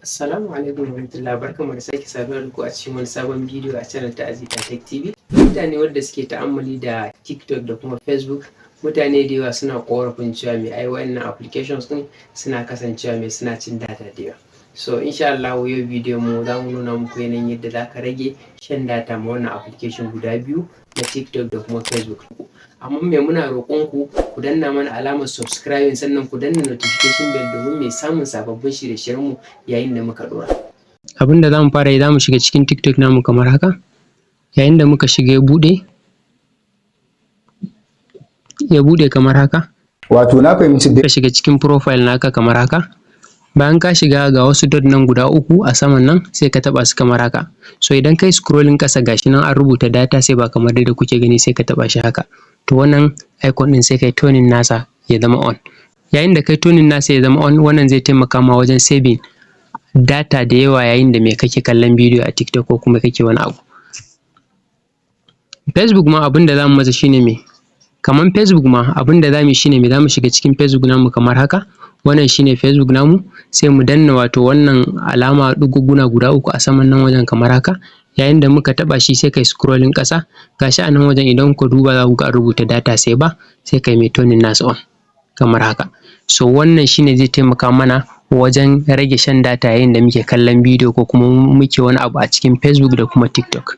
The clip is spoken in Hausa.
Assalamu alaikum warahmatullahi, barkanmu da sake saduwa da ku a cikin wani sabon bidiyo a channel ta Azita Tech TV. Mutane wanda suke ta'ammali da TikTok da kuma Facebook, mutane da yawa suna ƙorafin cewa mai ai wayannan applications ɗin suna kasancewa mai suna cin data da yawa. So insha Allahu yau bidiyon mu za mu nuna muku yanayin yadda za ka rage shan data ma wannan application guda biyu na TikTok da kuma Facebook. Amma me muna roƙon ku, ku danna mana alamar subscribing, sannan ku danna notification bell domin mai samun sababbin shirye-shiryenmu yayin da muka ɗora. Abin da za mu fara yi, za mu shiga cikin TikTok namu kamar haka. Yayin da muka shiga, ya buɗe, ya buɗe kamar haka. Wato na fahimci. Ka shiga cikin profile naka kamar haka. Bayan ka shiga, ga wasu dot nan guda uku a saman nan, sai ka taɓa su kamar haka. So idan kai scrolling ƙasa, gashi nan an rubuta data saver kamar yadda kuke gani, sai ka taɓa shi haka. To wannan icon ɗin sai kai turning nasa ya zama on. Yayin da kai turning nasa ya zama on, wannan zai taimaka ma wajen saving data da yawa yayin da me kake kallon bidiyo a TikTok ko kuma kake wani abu. Facebook ma abin da za mu masa shine me? Kaman Facebook ma abin da za mu yi shine me? Za mu shiga cikin Facebook namu kamar haka. Wannan shine Facebook namu, sai mu danna wato wannan alama ɗigogguna guda uku a saman nan wajen kamar haka. Yayin da muka taɓa shi, sai kai scrolling ƙasa, gashi a nan wajen. Idan kuka duba, za ku ga an rubuta data saver, sai kai mai turning nasa on kamar haka. So wannan shine zai taimaka mana wajen rage shan data yayin da muke kallon bidiyo ko kuma muke wani abu a cikin Facebook da kuma TikTok.